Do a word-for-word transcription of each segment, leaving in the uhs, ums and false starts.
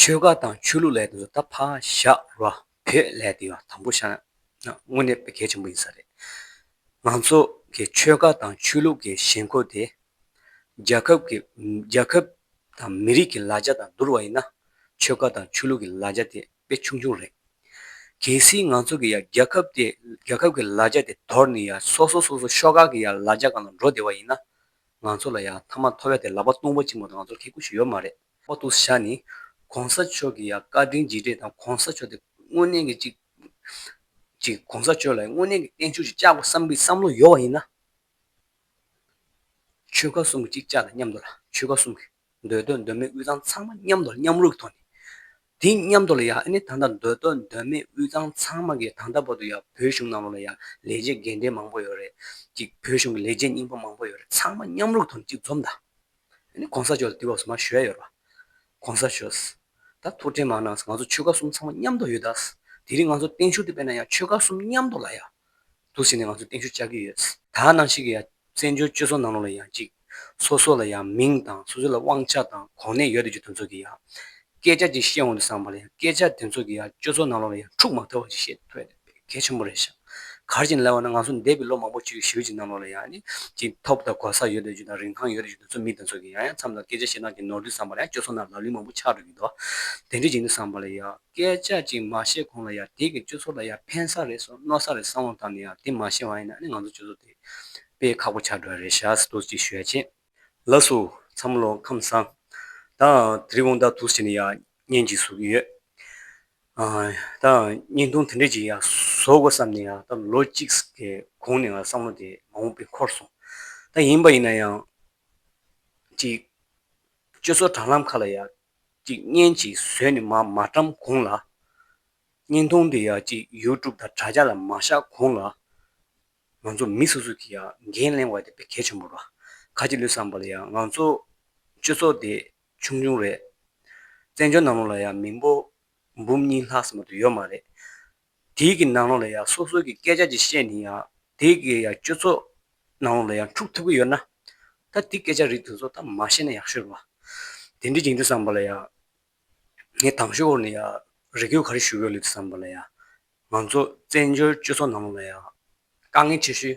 ཆོལ་ཁ་དང་ཆོས་ལུགས་ལབ་དེ་ཚོ་ད་ཕར་བཞག་རོགས། བོད་ལབ་དེ་ཡང་དང་པོ་བཞག་ན་དངོས་གནས་དཔེ་གལ་ཆེན་པོ་ཡིན་ས་རེད། ང་ཚོ་གི་ཆོལ་ཁ་དང་ཆོས་ལུགས་ཀྱི་ཞེན་ཁོག་དེ་རྒྱལ་ཁབ་ཀྱི་རྒྱལ་ཁབ་དང་མི་རིགས་ཀྱི་ལ་རྒྱ་དང་བསྡུར་བ་ཡིན་ན་ཆོལ་ཁ་དང་ཆོས་ལུགས་ཀྱི་ལ་རྒྱ་དེ་དཔེ་ཆུང་ཆུང་རེད། གལ་སྲིད་ང་ཚོ་གི་ཡ་རྒྱལ་ཁབ་དེ་རྒྱལ་ཁབ་ཀྱི་ལ་རྒྱ་དེ་དོར་ནས་ཡ་སོ་སོ་སོ་སོ་ཤོག་ཁག་གི་ཡ་ལ་རྒྱ་སྒང་ལ་འགྲོ་བསྡད་པ་ཡིན་ན། ང་ཚོ་ལ་ཡང་མཐའ་མ་ཐོབ་ཡ་དེ་ལག་པ་སྟོང་པ་གཅིག་མ་གཏོགས་ང་ཚོར་ཁེ་ཁུ་ཞིག་ཡོད་མ་རེད། པ་འདུག་བཞག་ནི། གོང་ས་མཆོག་གི་ཡ་བཀའ་དྲིན་རྗེས་དྲན་དང་གོང་ས་མཆོག་དེ་དངོས་གནས་ཀྱི་གཅིག་གཅིག་གོང་ས་མཆོག་ལ་དངོས་གནས་ཀྱི་བརྟན་བཞུགས་ཤིག་བཅག་དགོས་བསམ་པའི་བསམ་བློ་ཡོད་པ་ཡིན་ན། ཆོལ་ཁ་གསུམ་གྱི་གཅིག་བཅག་དང་མཉམ་དུ་ལ་ཆོལ་ཁ་གསུམ་གྱི་མདོ་སྟོད་མདོ་སྨད་དབུས་གཙང་ཚང་མ་མཉམ་དུ་ལ་མཉམ་རུབ་ཐོག་ནས། དེ་མཉམ་དུ་ལ་ཡ་ཨ་ནི་ད་ལྟ་མདོ་སྟོད་མདོ་སྨད་དབུས་གཙང་ཚང་མ་གི་ད་ལྟ་བར་དུ་ཡ་བོད་གཞུང་ནང་ལོགས་ལ་ཡ་ལས་བྱེད་རྒན་གྲས་མང་པོ་ཡོད་རེད། ཅིག་བོད་གཞུང་གི་ལས་བྱེད་རྙིང་པ་མང་པོ་ཡོད་རེད། ཚང་མ་མཉམ་རུབ་ཐོག་ནས་ཅིག་འཛོམས་དང་། ཨ་ནི་གོང་ས་མཆོག་ལ་དེ་བར་སུ་མ་ཞུ་ཡ་ཡོད་ར། གོང་ས་མཆོག་ད་ཐུགས་ཁྲལ་མ་གནང་། ང་ཚོ་ཆོལ་ཁ་གསུམ་ཚང་མ་མཉམ་དུ་ཡོད་ད། དེ་རིང་ང་ཚོ་བརྟན་བཞུགས་དེ་དཔེར་ན་ཡང་ཆོལ་ཁ་གསུམ་མཉམ་དུ་ལ་ཡ། འདུག་བྱས་ནས་ང་ཚོ་བརྟན་བཞུགས་བཅར་གྱི་ཡོད། ད་ནང་བཞིན་གྱི་ཡ་བཙན་བྱོལ་སྤྱི་ཚོགས་ནང་ལོགས་ལ་ཡང་ཅིག་སོ་སོ་ལ་ཡང་མིང་དང་སོ་སོ་ལ་དབང་ཆ་དང་གོ་གནས་ཡོད་དེ་ཅིག་དེ་ཚོ་གི་ཡ། སྐད་ཆ་ཅིག་བཤད་འོང་དུས་ཙམ་པ་ལ་ཡང་སྐད་ཆ་དེ་ཚོ་གི་ཡ་སྤྱི་ཚོགས་ནང་ལོགས་ལ་ཡང་འཁྲུག་མ་ཐུབ་པ་ཅིག་བཤད་ཐུབ་ཡ་དེ་གལ་ཆེན་པོ་རེད་ཤག་ག་རེ་བྱས་ནས་ལབ་པ་ན་ང་ཚོ་འདས་པའི་ལོ་མང་པོ་ཅིག་ཞིག་ཅིག་ནང་ལོགས་ལ་ཡང་ནི་ཅིག་ཐོབ་དང་གོ་ས་ཡོད་དེ་ཅིག་དང་རིན་ཐང་ཡོད་དེ་ཅིག་དེ་ཚོ་མི་དེ་ཚོ་གི་ཡང་ཡང་མཚམས་ལ་སྐད་ཆ་བཤད་སྟངས་ཀྱི་ནོར་དུས་ཙམ་པ་ལ་ཡང་སྤྱི་ཚོགས་ནང་ལབ་གླེང་མང་པོ་ཆགས་འགྲོ་གི་འདུག་དེ་འདྲ་བྱས་དུས་ཙམ་པ་ལ་ཡང་སྐད་ཆ་ཅིག་མ་བཤད་གོང་ལ་ཡང་དེ་གི་སྤྱི་ཚོགས་ལ་ཡང་ཕན་ས་རེད་སོ་གནོད་ས་རེད་བསམ་བློ་བཏང་ནས་ཡང་དེ་མ་བཤད་པ་ཡིན་ན་ནི་ང་ཚོ་སྤྱི་ཚོགས་དེ་དཔེ་ཁག་པོ་ཆགས་འགྲོ་ཡ་རེད་ཤག་ཟེར་འདུག་ཅིག་ཞུ་ཡ་བྱས། ལགས་སོ། ཚང་མ་ལོ་ཁམས་བཟང་། ད་དེ་རིང་དགོང་དག་འདུག་བྱས་ནས་ཡ་བརྙན་ཅིག་བཟོ་གི་ཡོད། ཨ། ད་བརྙན་ཐུང་དེ་འདྲ་ཅིག་ཡ་བཟོ་དགོས་བསམ་ནས་ཡ་ད་ལོ་གཅིག་གི་གོང་ནས་ང་བསམ་བློ་དེ་མང་པོ་དཔེ་འཁོར་སོང་། ད་ཡིན་པ་ཡིན་ན་ཡང་ཅིག་སྤྱི་ཚོགས་དྲ་ལམ་ཁག་ལ་ཡ་ཅིག་བརྙན་ཅིག་བཟོས་ནས་མ་མ་བཀྲམ་གོང་ལ། བརྙན་ཐུང་དེ་ཡ་ཅིག་ཡུ་ཊུབ་དང་དྲ་རྒྱ་ལ་མ་བཞག་གོང་ལ། ང་ཚོ་མི་སོ་སོ་གིས་ཡ་འགན་ལེན་དགོས་དེ་དཔེ་གལ་ཆེན་པོ་རེད། ག་ཅི་ལབ་བསམ་པ་ལ་ཡ་ང་ཚོ་སྤྱི་ཚོགས་དེ་ཆུང་ཆུང་རེད། བཙན་བྱོལ་ནང་ལོགས་ལ་ཡ་མི་འབོར་འབུམ་གཉིས་ལྷག་ཙམ་མ་གཏོགས་ཡོད་མ་རེད། དེའི་གི་ནང་ལོགས་ལ་ཡ་སོ་སོ་གི་སྐད་ཆ་ཅིག་བཤད་ནས་ཡ་དེ་གི་ཡ་སྤྱི་ཚོགས་ནང་ལོགས་ལ་ཡ་འཁྲུག་ཐུབ་ཀྱི་ཡོད་ན། ད་དེ་སྐད་ཆ་རིགས་དེ་ཚོ་ད་མ་བཤད་ན་ཡག་ཤོས་རེད་བ། དེ་འདྲ་ཡིན་དུས་ཙམ་པ་ལ་ཡ། ངས་དང་ཤོས་འོག་ནས་ཡ་རེ་སྐུལ་ག་རེ་ཞུ་གི་ཡོད་ལབ་དུས་ཙམ་པ་ལ་ཡ། ང་ཚོ་བཙན་བྱོལ་སྤྱི་ཚོགས་ནང་ལ་ཡ་དཀའ་ངལ་ཆེ་ཤོས་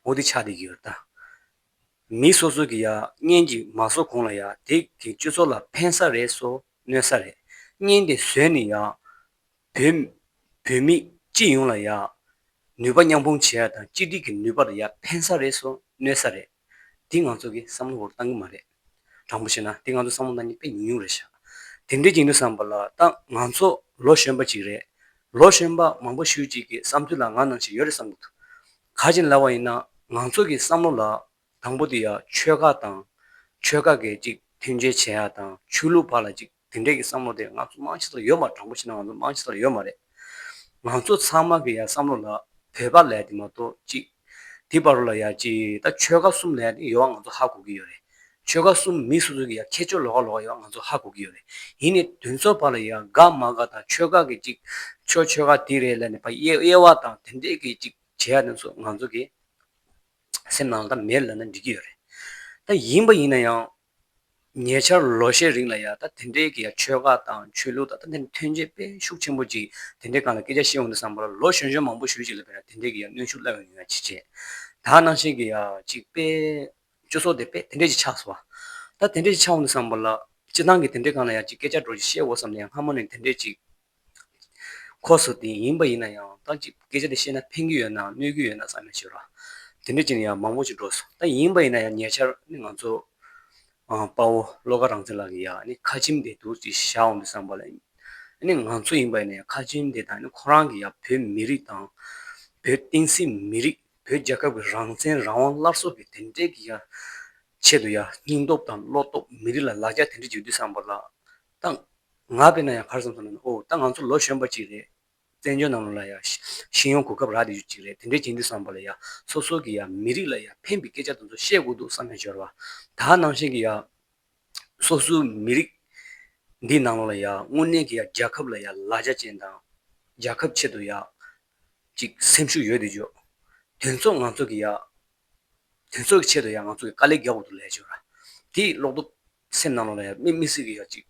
འོ་དེ་ཆགས་བསྡད་ཀྱི་ཡོད་རེད་ད། མི་སོ་སོ་གི་ཡ་བརྙན་གྱི་མ་བཟོ་གོང་ལ་ཡ་དེ་གི་སྤྱི་ཚོགས་ལ་ཕན་ས་རེད་སོ་གནོད་ས་རེད། བརྙན་དེ་བཟོས་ནས་ཡ་བོད་བོད་མི་སྤྱི་ཡོངས་ལ་ཡ་ནུས་པ་མཉམ་སྤུངས་བྱེད་ཡ་དང་གཅིག་སྒྲིལ་གྱི་ནུས་པ་ལ་ཡ་ཕན་ས་རེད་སོ་གནོད་ས་རེད། འདི་ང་ཚོ་གི་བསམ་བློ་འོར་བཏང་གི་མ་རེད། དྲང་པོ་བཤད་ན་འདི་ང་ཚོ་བསམ་བློ་བཏང་མཁན་དཔེ་ཉུང་ཉུང་རེད་ཤག་དེ་འདྲ་ཡིན་དུས་ཙམ་པ་ལ་ད་ང་ཚོ་ལོ་གཞོན་པ་ཅིག་རེད། ལོ་གཞོན་པ་མང་པོ་ཞིག་ཅིག་གི་བསམ་ཚུལ་ལ་ང་ནང་བཞིན་ཡོད་རེད་བསམ་གི་འདུག་ག་ཅི་ལབ་པ་ཡིན་ན་ང་ཚོ་གི་བསམ་བློ་ལ་དང་པོ་དེ་ཡ་ཆོལ་ཁ་དང་ཆོལ་ཁ་གི་ཅིག་མཐུན་རྐྱེན་བྱེད་ཡ་དང་ཆོས་ལུགས་བར་ལ་ཅིག་དེ་འདྲས་ཀྱི་བསམ་བློ་དེ་ང་ཚོ་མང་ཆེ་ས་ལ་ཡོད་མ་རེད། དྲང་པོ་བཤད་ན་ང་ཚོ་མང་ཆེ་ས་ལ་ཡོད་མ་རེད། ང་ཚོ་ཚང་མ་གི་ཡ་བསམ་བློ་ལ་བོད་པ་ལབ་ཡ་དེ་མ་གཏོགས་ཅིག་དེ་བར་ལ་ཡ་ཅིག་ད་ཆོལ་ཁ་གསུམ་ལབ་ཡ་དེ་ཡོད་པ་ང་ཚོ་ཧ་གོ་གི་ཡོད་རེད། ཆོལ་ཁ་གསུམ་མི་སོ་སོ་གི་ཡ་ཁྱད་ཆོས་ལོགས་ཀ་ལོགས་ཀ་ཡོད་པ་ང་ཚོ་ཧ་གོ་གི་ཡོད་རེད། ཡིན་ནའི་དེ་ཚོ་བར་ལ་ཡ་དགའ་མ་དགའ་དང་ཆོལ་ཁ་གི་ཅིག་ཆོ་ཆོལ་ཁ་དེ་རེད་ལབ་ནས་ཕར་དབྱེ་དབྱེ་བ་དང་དེ་འདྲས་ཀྱི་ཅིག་བྱེད་ཡ་དེ་ཚོ་ང་ཚོ་གི་སེམས་ནང་ལ་ད་མེད་ལབ་ན་འགྲིག་གི་ཡོད་རེད། ད་ཡིན་པ་ཡིན་ན་ཡང་ཉེ་ཆར་ལོ་ཤས་རིང་ལ་ཡ་ད་དེ་འདྲའི་གི་ཡ་ཆོལ་ཁ་དང་ཆོས་ལུགས་དང་ད་དེ་འདྲ་མཐུན་རྐྱེན་དཔེ་ཤུགས་ཆེན་པོ་ཅིག་དེ་འདྲའི་སྒང་ལ་སྐད་ཆ་བཤད་འོང་དུས་ཙམ་པ་ལ་ལོ་གཞོན་གཞོན་མང་པོ་ཞིག་ཅིག་ལ་དཔེར་ན་དེ་འདྲའི་གི་ཡ་གནོན་ཤུགས་བསླབས་ཡོང་ཡ་ཅིག་བྱས། ད་ནང་བཞིན་གི་ཡ་ཅིག་དཔེ་སྤྱི་ཚོགས་དེ་དཔེ་དེ་འདྲའི་ཅིག་ཆགས་སོང་བ། ད་དེ་འདྲའི་ཅིག་ཆགས་འོང་དུས་ཙམ་པ་ལ་སྤྱི་བཏང་གི་དེ་འདྲའི་སྒང་ལ་ཡ་ཅིག་སྐད་ཆ་འདྲ་ཅིག་བཤད་དགོས་བསམ་ནས་ཡང་སྔ་མོ་ནས་དེ་འདྲའི་ཅིག་ཁོ་སོ་དེ་ཡིན་པ་ཡིན་ན་ཡང་ད་ཅིག་སྐད་ཆ་དེ་བཤད་ན་ཕན་གྱི་ཡོད་ན་གནོད་ཀྱི་ཡོད་ན་བསམ་ཡ་ཅིག་ཡོད་ར། དེ་འདྲ་ཅིག་ནས་ཡང་མང་པོ་ཅིག་འགྲོ་སོང་། ད་ཡིན་པ་ཡིན་ན་ཡང་ཉེ་ཆར་ནི་ང་ཚོ་ཨ་དཔའ་བོ་བློ་དགའ་རང་བཙན་ལགས་ཀྱིས་ཡ་ནི་ཁ་ཆེམས་དེ་འདྲ་ཅིག་བཞག་འོང་དུས་ཙམ་པ་ལ་ནི་ང་ཚོ་ཡིན་པ་ཡིན་ན་ཡང་ཁ་ཆེམས་དེ་དང་ནི་ཁོ་རང་གིས་ཡ་བོད་མི་རིགས་དང་བོད་བསྟན་སྲིད་མི་རིགས་བོད་རྒྱལ་ཁབ་ཀྱི་རང་བཙན་རང་དབང་སླར་གསོ་གི་དེ་འདྲའི་གི་ཡ་ཆེད་དུ་ཡ་སྙིང་སྟོབས་དང་བློ་སྟོབས་མི་རིགས་ལ་ལ་རྒྱ་དེ་འདྲ་ཅིག་ཡོད་དུས་ཙམ་པ་ལ་ད་ང་དཔེར་ན་ཡང་ག་རེ་བསམ་སོང་ན་ཨོ་ད་ང་ཚོ་ལོ་གཞོན་པ་ཅིག་རེད། བཙན་བྱོལ་ནང་ལ་ཡ་ཤི་ཤི་ཡོང་གོ་སྐབས་རག་བསྡད་རྒྱུ་ཅིག་རེད། དེ་འདྲའི་བྱེད་དུས་ཙམ་པ་ལ་ཡ་སོ་སོ་གི་ཡ་མི་རིགས་ལ་ཡ་ཕན་པའི་སྐད་ཆ་དེ་ཚོ་བཤད་དགོས་འདུག་བསམ་ཡ་ཅིག་ཡོད་རེད་བ། ད་ནང་བཞིན་གི་ཡ་སོ་སོའི་མི་རིགས་འདིའི་ནང་ལོགས་ལ་ཡ་དངོས་གནས་ཀྱི་ཡ་རྒྱལ་ཁབ་ལ་ཡ་ལ་རྒྱ་ཅན་དང་རྒྱལ་ཁབ་ཆེད་དུ་ཡ་ཅིག་སེམས་ཤུགས་ཡོད་བསྡད་རྒྱུ། དེ་ཚོ་ང་ཚོ་གི་ཡ་དེ་ཚོ་གི་ཆེད་དུ་ཡ་ང་ཚོ་གི་དཀའ་ལས་རྒྱག་དགོས་འདུག་ལབ་ཡ་ཅིག་ཡོད་རེད། དེ་བློ་སྟོབས་སེམས་ནང་ལོགས་ལ་ཡ་དམིགས་དམིགས་བསལ་གྱི་ཡ་ཅིག་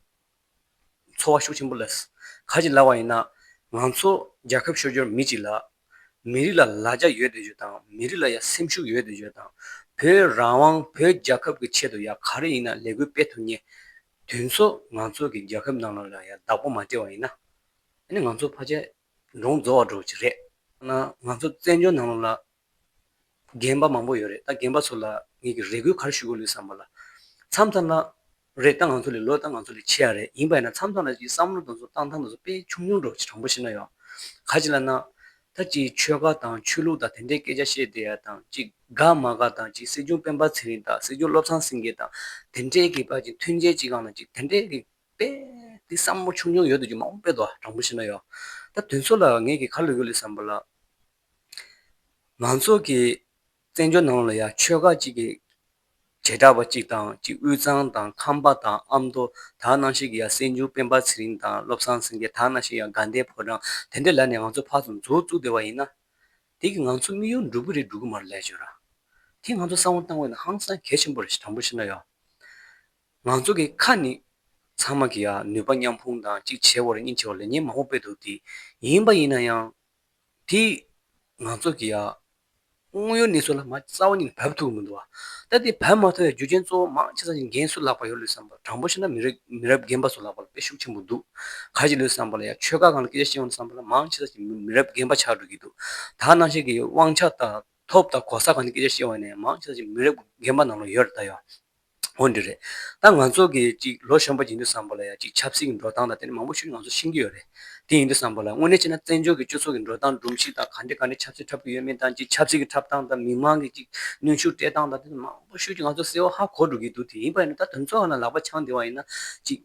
ཚོར་ ཚོར་བ་ཤུགས་ཆེན་པོ་སླེབས། ག་ཅི་ལབ་པ་ཡིན་ན། ང་ཚོ་རྒྱལ་ཁབ་ཤོར་རྒྱུར་མི་གཅིག་ལ། མི་རིགས་ལ་ལ་རྒྱ་ཡོད་དེ་ཡོད་དང་མི་རིགས་ལ་ཡ་སེམས་ཤུགས་ཡོད་དེ་ཡོད་དང་། བོད་རང་དབང་བོད་རྒྱལ་ཁབ་ཀྱི་ཆེད་དུ་ཡ་ག་རེ་ཡིན་ན་ལས་འགུལ་སྤེལ་ཐུབ་མཁན་དེ་ཚོ་ང་ཚོ་གི་རྒྱལ་ཁབ་ནང་ལ་ཡ་བདག་པོ་མ་སྤྲད་པ་ཡིན་ན། ཨ་ནི་ང་ཚོ་ཕལ་ཆེར་འབྲོང་རྫོགས་པ་འདྲ་བོ་ཅིག་རེད། ང་ཚོ་བཙན་བྱོལ་ནང་ལོགས་ལ་རྒན་པ་མང་པོ་ཡོད་རེད། ད་རྒན་པ་ཚོ་ལ་ངེད་ཀྱི་རེ་སྐུལ་ག་རེ་ཞུ་དགོས་ལོས་བསམ་པ་ལ། མཚམས་མཚམས་ལ་རེད། ད་ང་ཚོ་ལས་ལོ་ད་ང་ཚོ་ལས་ཆེ་ཡ་རེད། ཡིན་པ་ཡིན་ན་མཚམས་མཚམས་ལ་ཅིག་བསམ་བློ་དང་ཚོ་བཏང་སྟངས་དང་ཚོ་དཔེ་ཆུང་ཆུང་འདྲ་བོ་ཅིག་དྲང་པོ་བཤད་ན་ཡང་། ག་ཅི་ལབ་ན། ད་ཅིག་ཆོལ་ཁ་དང་ཆོས་ལུགས་དང་དེ་འདྲའི་སྐད་ཆ་བཤད་བསྡད་ཡ་དང་ཅིག་དགའ་མ་དགའ་དང་ཅིག་སྲིད་སྐྱོང་སྤེན་པ་ཚེ་རིང་དང་སྲིད་སྐྱོང་བློ་བཟང་སེང་གེ་དང་དེ་འདྲའི་གི་ཕར་ཅིག་མཐུན་རྐྱེན་ཅིག་སྒང་ལ་ཅིག་དེ་འདྲའི་གི་དཔེ་དེ་བསམ་བློ་ཆུང་ཆུང་ཡོད་དུ་ཅིག་མང་པོ་དཔེ་འདུག་དྲང་པོ་བཤད་ན་ཡང་། ད་དེ་ཚོ་ལ་ངས་ཀྱི་ག་རེ་ལབ་དགོས་ལོས་བསམ་པ་ལ། ང་ཚོ་གི་བཙན་བྱོལ་ནང་ལ་ཡ་ཆོལ་ཁ་གཅིག་གི་བྱེ་བྲག་པ་གཅིག་དང་གཅིག་དབུས་གཙང་དང་ཁམས་པ་དང་ཨ་མདོ། ད་ནང་བཞིན་གྱི་ཡ་སྲིད་སྐྱོང་སྤེན་པ་ཚེ་རིང་དང་བློ་བཟང་སེང་གེ། ད་ནང་བཞིན་ཡ་དགའ་ལྡན་ཕོ་བྲང་དེ་འདྲ་ལབ་ནས་ང་ཚོ་ཕར་ཚུར་མཛུབ་བཙུགས་བསྡད་པ་ཡིན་ན། དེ་གི་ང་ཚོ་དམིགས་ཡུལ་འགྲུབ་གི་རེད་འགྲུབ་གི་མ་རེད་ལབ་བྱས་ར། དེ་ང་ཚོ་བསམ་བློ་བཏང་བ་ཡིན་ན་ཧང་སང་གལ་ཆེན་པོ་རེད། དྲང་པོ་བཤད་ན་ཡ། ང་ཚོ་གི་ཁ་ནི་ཚང་མ་གི་ཡ་ནུས་པ་མཉམ་སྤུངས་དང་གཅིག་བྱེད་དགོས་རེད་གཉིས་བྱེད་དགོས་རེད་ལབ་མཁན་མང་པོ་དཔེ་འདུག་དེ་ཡིན་པ་ཡིན་ན་ཡང་། དེ་ང་ཚོ་གི་ཡ་དངོས་ཡོད་གནས་ཚུལ་ལ་མ་རྩ་བ་ཉིད་ནས་བབས་ཐུབ་ཀྱི་མི་འདུག་བ། ད་དེ་བབས་མ་ཐུབ་ཡ་རྒྱུ་རྐྱེན་གཙོ་བོ་མང་ཆེ་ས་ཅིག་རྒན་སུ་ལག་པ་ཡོད་ལོས་བསམ་པ། དྲང་པོ་བཤད་ན་མི་རབས་མི་རབས་རྒན་པ་ཚོ་ལག་པ་ལ་དཔེ་ཤུགས་ཆེན་པོ་འདུག་ག་ཅི་ལོས་བསམ་པ་ལ་ཡ་ཆོལ་ཁ་སྒང་ལ་སྐད་ཆ་བཤད་ཡོང་བསམ་པ་ལ་མང་ཆེ་ས་ཅིག་མི་མི་རབས་རྒན་པ་ཆགས་འགྲོ་གི་འདུག་ད་ནང་བཞིན་གྱི་དབང་ཆ་དང་ཐོབ་དང་གོ་ས་སྒང་ནས་སྐད་ཆ་བཤད་པ་ཡིན་ན་ཡང་མང་ཆེ་ས་ཅིག་མི་རབས་རྒན་པ་ནང་ལ་ཡོད་རེད་ད་ཡ། འོ་འདི་རེད། ད་ང་ཚོ་གི་ཅིག་ལོ་གཞོན་པ་ཡིན་དུས་བསམ་པ་ལ་ཡ་ཅིག་ཆབ་སྲིད་ཀྱི་འགྲོ་སྟངས་དང་དེ་ནི་མང་པོ་ཞིག་ང་ཚོ་ཤེས་ཀྱི་ཡོད་རེད། དེ་ཡིན་དུས་བསམ་པ་ལ་དངོས་གནས་བྱས་ན་བཙན་བྱོལ་གྱི་སྤྱི་ཚོགས་ཀྱི་འགྲོ་སྟངས་སྒྲོམ་གཞི་དང་ག་འདྲ་ག་འདྲ་ཆབ་སྲིད་འཁྲབ་ཀྱི་ཡོད་མེད་དང་ཅིག་ཆབ་སྲིད་ཀྱི་འཁྲབ་སྟངས་དང་མི་མང་གི་ཅིག་གནོན་ཤུགས་སྤྲད་སྟངས་དང་དེ་ནི་མང་པོ་ཞིག་ཅིག་ང་ཚོ་གསལ་བོ་ཧ་གོ་འགྲོ་གི་འདུག་དེ་ཡིན་པ་ཡིན་ན་ད་དོན་ཚོ་ཧ་ན་ལག་པ་འཆང་བསྡད་པ་ཡིན་ན་ཅིག་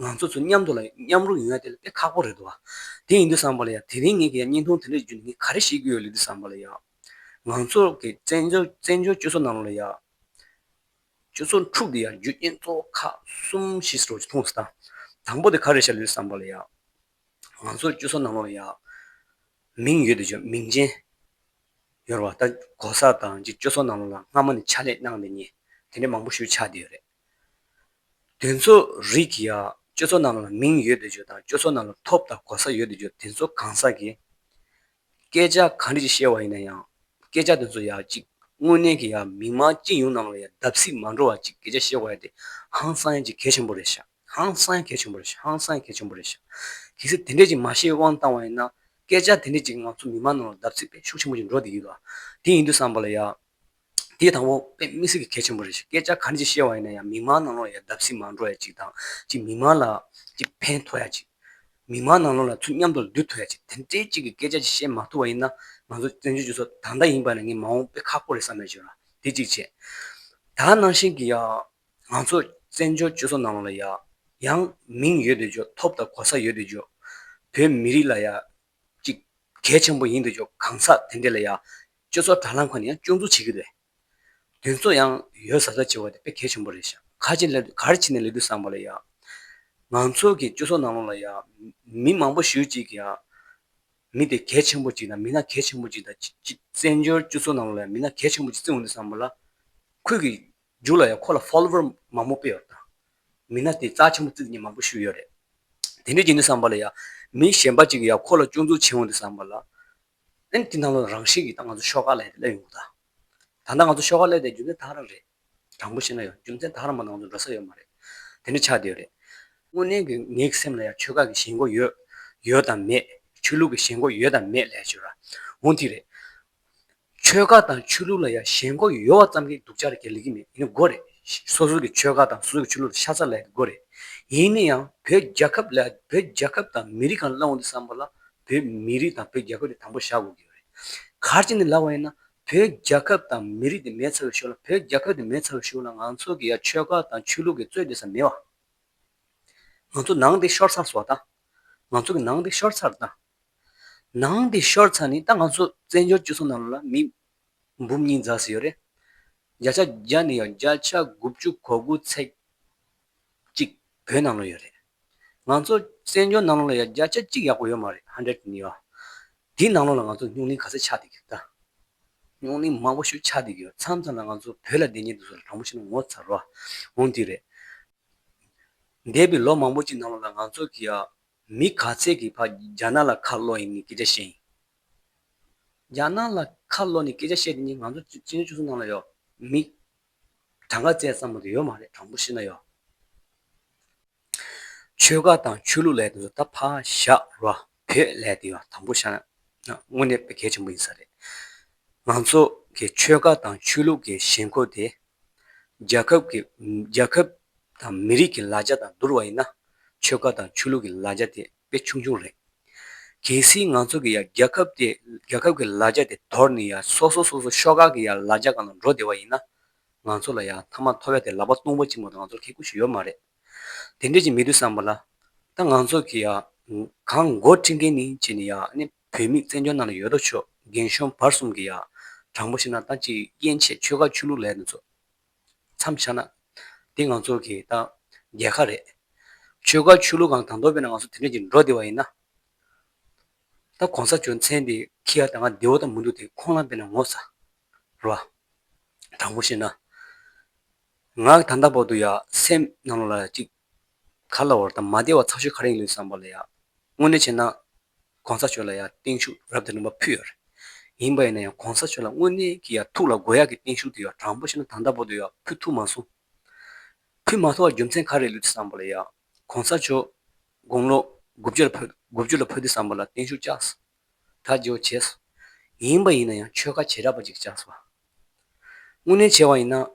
ང་ཚོ་ཚོ་མཉམ་དུ་ལ་མཉམ་རུབ་ཡོང་ཡ་དེ་ལ་དཔེ་ཁག་པོ་རེད་འདུག་བ། དེ་ཡིན་དུས་བསམ་པ་ལ་ཡ་དེ་རིང་ངས་ཀྱི་ཡ་བརྙན་ཐུང་དེ་འདྲ་བརྒྱུད་ནས་ངས་ག་རེ་ཤེས་ཀྱི་ཡོད་ལབ་དུས་བསམ་པ་ལ་ཡ། ང་ཚོ་གི་བཙན་བྱོལ་བཙན་བྱོལ་སྤྱི་ཚོགས་ནང་ལ་ཡ། སྤྱི་ཚོགས་འཁྲུག་དེ་ཡ་རྒྱུ་རྐྱེན་གཙོ་བོ་ཁག་གསུམ་བཞི་ཙམ་ཅིག་མཐོང་སོང་ད། དང་པོ་དེ་ག་རེ་བྱས་ལབ་དུས་བསམ་པ་ལ་ཡ། ང་ཚོ་སྤྱི་ཚོགས་ནང་ལ་ཡ། མིང་ཡོད་དེ་ཅོ་མིང་ཅན། ཡོད་རེད་བ། ད་གོ་ས་དང་ཅིག་སྤྱི་ཚོགས་ནང་ལ་སྔ་མ་ནས་ཕྱག་ལས་གནང་བསྡད་མཁན་དེ་འདྲ་མང་པོ་ཞིག་ཆགས་བསྡད་ཡོད་རེད། དེ་ཚོ་རིགས་ཀྱི་ཡ་སྤྱི་ཚོགས་ནང་ལ་མིང་ཡོད་དེ་ཅོ་དང་སྤྱི་ཚོགས་ནང་ལ་ཐོབ་དང་གོ་ས་ཡོད་དེ་ཅོ་དེ་ཚོ་གང་ཟག་གིས་སྐད་ཆ་ག་འདྲ་ཅིག་བཤད་པ་ཡིན་ན་ཡང་སྐད་ཆ་དེ་ཚོ་ཡ་ཅིག་དངོས་གནས་ཀྱི་ཡ་མི་མང་སྤྱི་ཡོངས་ནང་ལ་ཡ་བརྡབ་གསིག་མ་འགྲོ་བ་ཅིག་སྐད་ཆ་བཤད་པ་ཡ་དེ་ཧང་སང་ཡ་ཅིག་གལ་ཆེན་པོ་རེད་ཤག་ཧང་སང་ཡ་གལ་ཆེན་པོ་རེད་ཤག་ཧང་སང་ཡ་གལ་ཆེན་པོ་རེད་ཤག་གལ་སྲིད་དེ་འདྲས་ཅིག་མ་བཤད་དབང་བཏང་བ་ཡིན་ན་སྐད་ཆ་དེ་འདྲས་ཅིག་ང་ཚོ་མི་མང་ནང་ལ་བརྡབ་གསིག་དཔེ་ཤུགས་ཆེན་པོ་ཅིག་འགྲོ་བསྡད་ཀྱི་འདུག་དེ་ཡིན་དུས་བསམ་པ་ལ་ཡ། དེ་དང་པོ་དཔེ་མི་སྲིད་ཀྱི་གལ་ཆེན་པོ་རེད་ཤག་སྐད་ཆ་ག་འདྲ་ཅིག་བཤད་པ་ཡིན་ན་ཡང་མི་མང་ནང་ལོགས་ཡ་བརྡབ་གསིག་མ་འགྲོ་ཡ་ཅིག་དང་ཅིག་མི་མང་ལ་ཅིག་ཕན་ཐོགས་ཡ་ཅིག་མི་མང་ནང་ལོགས་ལ་ཚུར་མཉམ་དུ་འདུས་ཐུབ་ཡ་ཅིག་དེ་འདྲའི་ཅིག་གི་སྐད་ཆ་ཅིག་བཤད་མ་ཐུབ་པ་ཡིན་ན་ང་ཚོ་བཙན་བྱོལ་སྤྱི་ཚོགས་ད་ལྟ་ཡིན་པ་ན་ངས་མ་འོངས་དཔེ་ཁག་པོ་རེད་བསམ་ཡ་ཅིག་ཡོད་ར། དེ་གཅིག་བྱས། ད་ནང་བཞིན་གྱི་ཡ། ང་ཚོ་བཙན་བྱོལ་སྤྱི་ཚོགས་ནང་ལོགས་ལ་ཡ། ཡང་མིང་ཡོད་དེ་ཅོ་ཐོབ་དང་གོ་ས་ཡོད་དེ་ཅོ། བོད་མི་རིགས་ལ་ཡ། ཅིག་གལ་ཆེན་པོ་ཡིན་དེ་ཅོ་གང་ཟག་དེ་འདྲས་ལ་ཡ། སྤྱི་ཚོགས་དྲ་ལམ་ཁག་ནས་ཡང་སྐྱོན་འཛུགས་བྱེད་ཀྱི་རེད། དེ་ཚོ་ཡང་ཡོད་ཟ་ཟ་བྱེད་པ་དེ་དཔེ་གལ་ཆེན་པོ་རེད་ཤག་ག་ཅི་ལ་ག་རེ་བྱས་ནས་ལབ་དུས་བསམ་པ་ལ་ཡ། ང་ཚོ་གི་སྤྱི་ཚོགས་ནང་ལོགས་ལ་ཡ། མི་མང་པོ་ཞེ་ཅིག་གི་ཡ། མི་དེ་གལ་ཆེན་པོ་ཅིག་དང་མི་སྣ་གལ་ཆེན་པོ་ཅིག་དང་ཅི་ཅི་བཙན་བྱོལ་སྤྱི་ཚོགས་ནང་ལོགས་ལ་ཡ་མི་སྣ་གལ་ཆེན་པོ་ཅིག་བརྩི་འོང་དུས་བསམ་པ་ལ། ཁོས་གི་མཇུག་ལ་ཡ་ཁོ་ལ་ཕོ་ལོ་ཝར་མང་པོ་སྤེལ་ཡོད་ད། མི་སྣ་དེ་རྩ་ཆེན་པོ་བརྩི་མཁན་མང་པོ་ཞིག་ཡོད་རེད། དེ་འདྲ་ཡིན་དུས་བསམ་པ་ལ་ཡ། མི་གཞན་པ་ཅིག་གིས་ཡ་ཁོ་ལ་སྐྱོན་འཛུགས་བྱེད་འོང་དུས་བསམ་པ་ལ། ཨ་ནི་དེ་ནང་ལོགས་རང་བཞིན་གྱིས་ད་ང་ཚོ་ཤོག་ཁག་ལ་སླེབས་ཡོང་གི་ད། ད་ལྟ་ང་ཚོ་ཤོག་ཁག་སླེབས་དེ་རྒྱུ་མཚན་དེ་ག་རང་རེད། དྲང་པོ་བཤད་ན་ཡང་རྒྱུ་མཚན་དེ་ག་རང་མ་ནང་ཚོ་འགྲོ་ས་ཡོད་མ་རེད། དེ་འདྲ་ཆགས་བསྡད་ཡོད་རེད། དངོས་གནས་ཀྱི་ངའི་སེམས་ལ་ཡང་ཆོལ་ཁ་གི་ཞེན་ཁོག་ཡོད། ཡོད་དང་མེད། ཆོས་ལུགས་ཀྱི་ཞེན་ཁོག་ཡོད་དང་མེད་ལབ་ཡ་ཅིག་ཡོད་ར། འོ་དེ་རེད། ཆོལ་ཁ་དང་ཆོས་ལུགས་ལ་ཡང་ཞེན་ཁོག་ཡོད་པ་ཙམ་གྱིས་སྡུག་ཅག་རེད་ལབ་ཀྱི་མེད། ཡིན་ན་དགོས་རེད། སོ་སོ་གི་ཆོལ་ཁ་དང་སོ་སོ་གི་ཆོས་ལུགས་ལ་ཤ་ཚ་ལབ་ཡ་དེ་དགོས་རེད། ཡིན་ན་ཡང་བོད་རྒྱལ་ཁབ་ལ་བོད་རྒྱལ་ཁབ་དང་མི་རིགས་སྒང་ལ་འོང་དུས་བསམ་པ་ལ་བོད་མི་རིགས་དང་བོད་རྒྱལ་ཁབ་དེ་དང་པོ་བཞག་དགོས་ཀྱི་ཡོད་རེད། ག་རེ་བྱས་ནས་ལབ་པ་ཡིན་ན་བོད་རྒྱལ་ཁབ་དང་མི་རིགས་དེ་མེད་ཚར་བའི་ཤུལ་ལ་བོད་རྒྱལ་ཁབ་དེ་མེད་ཚར་བའི་ཤུལ་ལ་ང་ཚོ་གི་ཡ་ཆོལ་ཁ་དང་ཆོས་ལུགས་ཀྱི་རྩོད་བསྡད་ས་མེད་པ། ང་ཚོ་ནང་དེ་ཤོར་ཚར་སོང་ད། ང་ཚོ་གི་ནང་དེ་ཤོར་ཚར་ད། ནང་དེ་ཤོར་ཚར་ནི་ད་ང་ཚོ་བཙན་བྱོལ་སྤྱི་ཚོགས་ནང་ལ་མི་འབུམ་གཉིས་འཛག་སྲིད་ཡོད་རེད། བརྒྱ་ཆ་བརྒྱ་ནས་ཡང་བརྒྱ་ཆ་དགུ་བཅུ་གོ་དགུ་ཚེག་གཅིག་བོད་ནང་ལ་ཡོད་རེད། ང་ཚོ་བཙན་བྱོལ་ནང་ལ་ཡང་བརྒྱ་ཆ་གཅིག་ཡག་པོ་ཡོད་མ་རེད། ཧན་ཌེ་རེད་ནི་ཡོད། དེའི་ནང་ལོགས་ལ་ང་ཚོ་རྙོག་གླེང་ག་ཚད་ཆགས་བསྡད་ཀྱི་ད། རྙོག་གླེང་མང་པོ་ཞིག་ཆགས་བསྡད་ཀྱི་ཡོད། མཚམས་མཚམས་ལ་ང་ཚོ་བོད་ལ་བསྡད་མཁན་དེ་ཚོ་ལ་དྲང་པོ་བཤད་ན་ངོ་ཚ་རོ། འོང་དེ་རེད། འདས་པའི་ལོ་མང་པོ་ཅིག་ནང་ལོགས་ལ་ང་ཚོ་གི་ཡ་མི་ག་ཚད་ཀྱིས་ཕར་རྒྱ་ནག་ལ་ཁ་ལོ་ཡིན་ནི་སྐད་ཆ་བཤད་ཡིན། རྒྱ་ནག་ལ་ཁ་ལོ་ནི་སྐད་ཆ་བཤད་དེ་ནི་ང་ཚོ་སྤྱི་ཚོགས་ཚོགས་ནང་ལ་ཡོ་མི་གྲངས་ཀ་བཙལ་བསམ་པ་དེ་ཡོད་མ་རེད། དྲང་པོ་བཤད་ན་ཡོ། ཆོལ་ཁ་དང་ཆོས་ལུགས་ལས་དེ་ཚོ་ད་ཕར་བཞག་རོ། བོད་ལས་དེ་ཡོ་དང་པོ་བཤད་ན་དངོས་གནས་དཔེ་གལ་ཆེན་པོ་ཡིན་ས་རེད། ང་ཚོ་གི་ཆོལ་ཁ་དང་ཆོས་ལུགས་ཀྱི་ཞེན་ཁོག་དེ་རྒྱལ་ཁབ་ཀྱི་རྒྱལ་ཁབ་དང་མི་རིགས་ཀྱི་ལ་རྒྱ་དང་བསྡུར་བ་ཡིན་ན་ཆོལ་ཁ་དང་ཆོས་ལུགས་ཀྱི་ལ་རྒྱ་དེ་དཔེ་ཆུང་ཆུང་རེད། གལ་སྲིད་ང་ཚོ་གི་ཡ་རྒྱལ་ཁབ་དེ་རྒྱལ་ཁབ་ཀྱི་ལ་རྒྱ་དེ་དོར་ནས་ཡ་སོ་སོ་སོ་སོ་ཤོག་ཁག་གི་ཡ་ལ་རྒྱ་སྒང་ལ་འགྲོ་བསྡད་པ་ཡིན་ན། ང་ཚོ་ལ་ཡ་མཐའ་མ་ཐོབ་ཡ་དེ་ལག་པ་སྟོང་པ་གཅིག་མ་གཏོགས་ང་ཚོར་ཁེ་ཁུ་ཞིག་ཡོད་མ་རེད། དེ་འདྲས་ཅིག་མེད་དུས་ཙམ་པ་ལ། ད་ང་ཚོ་གི་ཡ། གང་མགོ་ཁྲིད་མཁན་ནི་བྱས་ནས་ཡ་ཨ་ནི་བོད་མི་བཙན་བྱོལ་ནང་ལ་ཡོད་དོ་ཆོག་རྒན་གཞོན་བར་གསུམ་གི་ཡ། དྲང་པོ་བཤད་ན་ད་ཅིག་དབྱེ་འབྱེད་ཆོལ་ཁ་ཆོས་ལུགས་ལས་དེ་ཚོ། མཚམས་བཞག་ན། དེ་ང་ཚོ་གི་ད་རྒྱལ་ཁ་རེད། ཆོལ་ཁ་ཆོས་ལུགས་གང་དང་དོ་བས་ན་ང་ཚོ་དེ་འདྲས་ཅིག་འགྲོ་བསྡད་པ་ཡིན་ན། ད་གོང་ས་མཆོག་མཚན་དེ་ཁྱི་ཡ་ད་ང་བདེ་བོ་ད་མི་འདུག་དེ་ཁོང་ལ་བས་ན་ངོ་ཚ། རེད་བ། དྲང་པོ་བཤད་ན། ང་ད་ལྟ་བར་དུ་ཡ་སེམས་ནང་ལ་ཅིག་ག་ལ་བར་དང་མ་བདེ་བ་ཚ་ཤོས་ག་རེ་ཡིན་ལོས་བསམ་པ་ལ་ཡ། དངོས་གནས་བྱས་ན། གོང་ས་མཆོག་ལ་ཡ་བརྟན་བཞུགས་རབ་དང་རིམ་པ་ཕུལ་ཡོད་རེད། ཡིན་པ་ཡིན་ན་ཡང་གོང་ས་མཆོག་ལ་དངོས་གནས་ཀྱི་ཡ་ཐུགས་ལ་དགོས་ཡག་གི་བརྟན་བཞུགས་དེ་ཡ་དྲང་པོ་བཤད་ན་ད་ལྟ་བར་དུ་ཡ་ཕུལ་ཐུབ་མ་སོང་། ཕུལ་མ་ཐུབ་པར་རྒྱུ་མཚན་ག་རེ་ལོས་བསམ་པ་ལ་ཡ། གོང་ས་མཆོག་དགུང་ལོ་དགུ་བཅུ་ལ་ཕེབས་དགུ་བཅུ་ལ་ཕེབས་དུས་བསམ་པ་ལ་བརྟན་བཞུགས་བཅགས། ད་བརྗེ་བོ་བྱས། ཡིན་པ་ཡིན་ན་ཡང་ཆོལ་ཁ་བྱེ་བྲག་པ་ཅིག་བཅགས་སོ། དངོས་གནས་བྱས་པ་ཡིན་ན།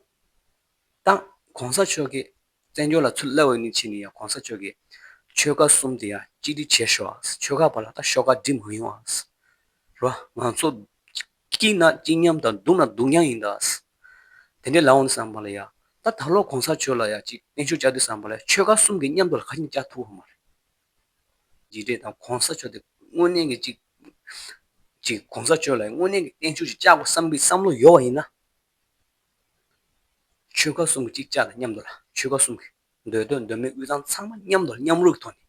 ད་གོང་ས་མཆོག་གིས་བཙན་བྱོལ་ལ་ཚུར་སླེབས་པ་ཡིན་ཕྱིན་ནས་ཡང་གོང་ས་མཆོག་གིས་ཆོལ་ཁ་གསུམ་དེ་ཡང་གཅིག་སྒྲིལ་བྱས་ཤོག་ཆོལ་ཁ་བར་ལ་ད་ཤོག་ཁ་སྒྲིལ་མ་ཡོང་ཨ། རོ། ང་ཚོ་སྐྱིད་ན་སྐྱིད་མཉམ་དང་སྡུག་ན་སྡུག་མཉམ་ཡིན་ད། དེ་འདྲའི་ལབ་འོང་དུས་ཙམ་པ་ལ་ཡ། ད་ད་ལོ་གོང་ས་མཆོག་ལ་ཡ་ཅིག་བརྟན་བཞུགས་བཅར་དུས་ཙམ་པ་ལ་ཆོལ་ཁ་གསུམ་གྱི་མཉམ་དུ་ལ་ག་ཞིག་བཅར་ཐུབ་ཀྱི་མ་རེད། རྗེས་དྲན་དང་གོང་ས་མཆོག་དེ་དངོས་གནས་ཀྱི་ཅིག་ཅིག་གོང་ས་མཆོག་ལ་དངོས་གནས་ཀྱི་བརྟན་བཞུགས་ཅིག་བཅར་དགོས་བསམ་པའི་བསམ་བློ་ཡོད་པ་ཡིན་ན། ཆོལ་ཁ་གསུམ་གྱི་གཅིག་བཅར་དང་མཉམ་དུ་ལ་ཆོལ་ཁ་གསུམ་གྱི་མདོ་སྟོད་མདོ་སྨད་དབུས་གཙང་ཚང་མ་མཉམ་དུ་ལ་མཉམ་རུབ་ཐོག་ནས།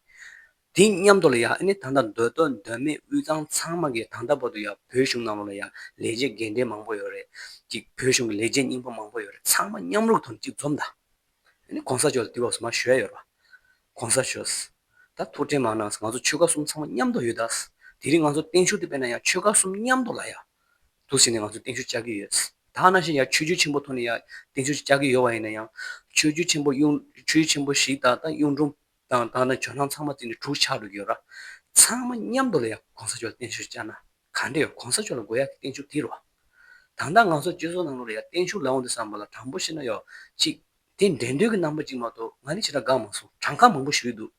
དེ་མཉམ་དུ་ལ་ཡ་ཨ་ནི་ད་ལྟ་མདོ་སྟོད་མདོ་སྨད་དབུས་གཙང་ཚང་མ་གི་ད་ལྟ་བར་དུ་ཡ་བོད་གཞུང་ནང་ལོགས་ལ་ཡ་ལས་བྱེད་རྒན་གྲས་མང་པོ་ཡོད་རེད། ཅིག་བོད་གཞུང་གི་ལས་བྱེད་རྙིང་པ་མང་པོ་ཡོད་རེད། ཚང་མ་མཉམ་རུབ་ཐོག་ནས་གཅིག་འཛོམས་དང་། ཨ་ནི་གོང་ས་མཆོག་ལ་དེ་བར་སོ་མ་ཞུ་ཡ་ཡོད་ར། གོང་ས་མཆོག་ད་ཐུགས་དྲན་མ་གནང་། ང་ཚོ་ཆོལ་ཁ་གསུམ་ཚང་མ་མཉམ་དུ་ཡོད་ད། དེ་རིང་ང་ཚོ་བརྟན་བཞུགས་དེ་དཔེར་ན་ཡང་ཆོལ་ཁ་གསུམ་མཉམ་དུ་ལ་ཡ། འདུག་ཟེར་ནས་ང་ཚོ་བརྟན་བཞུགས་བཅར་གྱི་ཡོད། ད་ནང་བཞིན་ཡང་ཆོས་བརྒྱུད་ཆེན་པོ་ཐོག་ནས་ཡང་བརྟན་བཞུགས་བཅར་གྱི་ཡོད་པ་ཡིན་ན་ཡང་། ཆོས་བརྒྱུད་ཆེན་པོ་གཡུང་ཆོས་བརྒྱུད་ཆེན་པོ་བཞི་དང་ད་གཡུང་དྲུང་དང་ད་ནི་ཇོ་ནང་ཚང་མ་བརྩིས་ནས་དྲུག་ཆགས་འགྲོ་གི་ཡོད་ར། ཚང་མ་མཉམ་དུ་ལ་ཡང་གོང་ས་མཆོག་ལ་བརྟན་བཞུགས་བཅར་ན་ག་འདྲ་ཡོད། གོང་ས་མཆོག་ལ་དགོས་ཡག་གི་བརྟན་བཞུགས་དེ་རེད་བ། ད་ལྟ་ང་ཚོ་སྤྱི་ཚོགས་ནང་ལོགས་ལ་ཡང་བརྟན་བཞུགས་ལབ་འོང་དུས་ཙམ་པ་ལ་དྲང་པོ་བཤད་ན་ཡང་གཅིག་དེ་འགྲན་བསྡུར་གྱི་རྣམ་པ་གཅིག་མ་གཏོགས་ང་ནི་ཞེ་དྲག་དགའ་མ་སོང་། གྲངས་ཀ་མང་པོ་ཞུས་འདུག་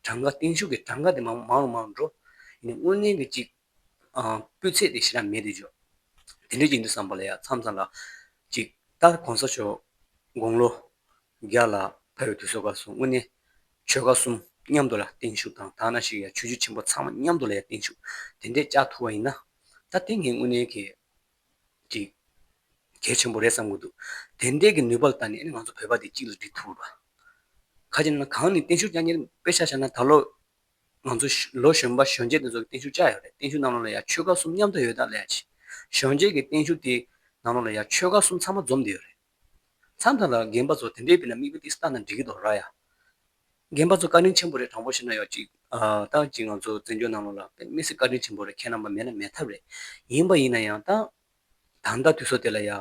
གྲངས་ཀ་བརྟན་བཞུགས་ཀྱི་གྲངས་ཀ་དེ་མང་མང་རུ་མང་རུ་འགྲོ། ཡིན་ནའི་དངོས་གནས་ཀྱི་གཅིག་ཨ། སྤུས་ཚད་དེ་ཞེ་དྲག་མེད་དེ་ཆོག་དེ་འདྲ་ཅིག་ཡིན་དུས་ཙམ་པ་ལ་ཡ་མཚམས་མཚམས་ལ། ཅིག་ད་གོང་ས་མཆོག་དགུང་ལོ་བརྒྱ་ལ་ཕེབས་པའི་དུས་ཚོད་སྐབས་སུ་དངོས་གནས་ཆོལ་ཁ་གསུམ་མཉམ་དུ་ལ་བརྟན་བཞུགས་དང་ད་ནང་བཞིན་ཡ་ཆོས་བརྒྱུད་ཆེན་པོ་ཚང་མ་མཉམ་དུ་ལ་ཡ་བརྟན་བཞུགས་དེ་འདྲས་བཅར་ཐུབ་པ་ཡིན་ན། ད་དེ་ངས་དངོས་གནས་ཀྱི་ཅིག་གལ་ཆེན་པོ་རེད་བསམ་གྱི་འདུག་དེ་འདྲས་ཀྱི་ནུས་པ་ལ་བརྟེན་ནས་ཨ་ནི་ང་ཚོ་བོད་པ་དེ་གཅིག་ལ་སྒྲིལ་ཐུབ་པ། ཁ་ཅིག་ན་གང་ནས་བརྟན་བཞུགས་བཅར་མཁན་དཔེ་ཆ་བཞག་ན་ད་ལོ། ང་ཚོ་ལོ་གཞོན་པ་གཞོན་སྐྱེས་དེ་ཚོ་གི་བརྟན་བཞུགས་བཅར་ཡོད་རེད། བརྟན་བཞུགས་ནང་ལོགས་ལ་ཡ་ཆོལ་ཁ་གསུམ་མཉམ་དུ་ཡོད་ད་ལས་ཡ་ཆེ། གཞོན་སྐྱེས་ཀྱི་བརྟན་བཞུགས་དེ་ནང་ལོགས་ལ་ཡ་ཆོལ་ཁ་གསུམ་ཚང་མ་འཛོམས་བསྡད་ཡོད་རེད། མཚམས་མཚམས་ལ་རྒན་པ་ཚོ་དེ་འདྲའི་བྱས་ན་མིག་དཔེ་ཏིས་ལྟ་ན་འགྲིག་གི་འདུག་ར་ཡ། རྒན་པ་ཚོ་བཀའ་དྲིན་ཆེན་པོ་རེད། དྲང་པོ་བཤད་ན་ཡ་ཅིག་ཨ། ད་ཅིག་ང་ཚོ་བཙན་བྱོལ་ནང་ལོགས་ལ་དཔེ་མི་སྲིད་བཀའ་དྲིན་ཆེན་པོ་རེད། ཁྱེད་རྣམ་པ་མེད་ན་མེད་ཐབས་རེད། ཡིན་པ་ཡིན་ན་ཡང་ད། ད་ལྟ་དུས་ཚོད་དེ་ལ་ཡ།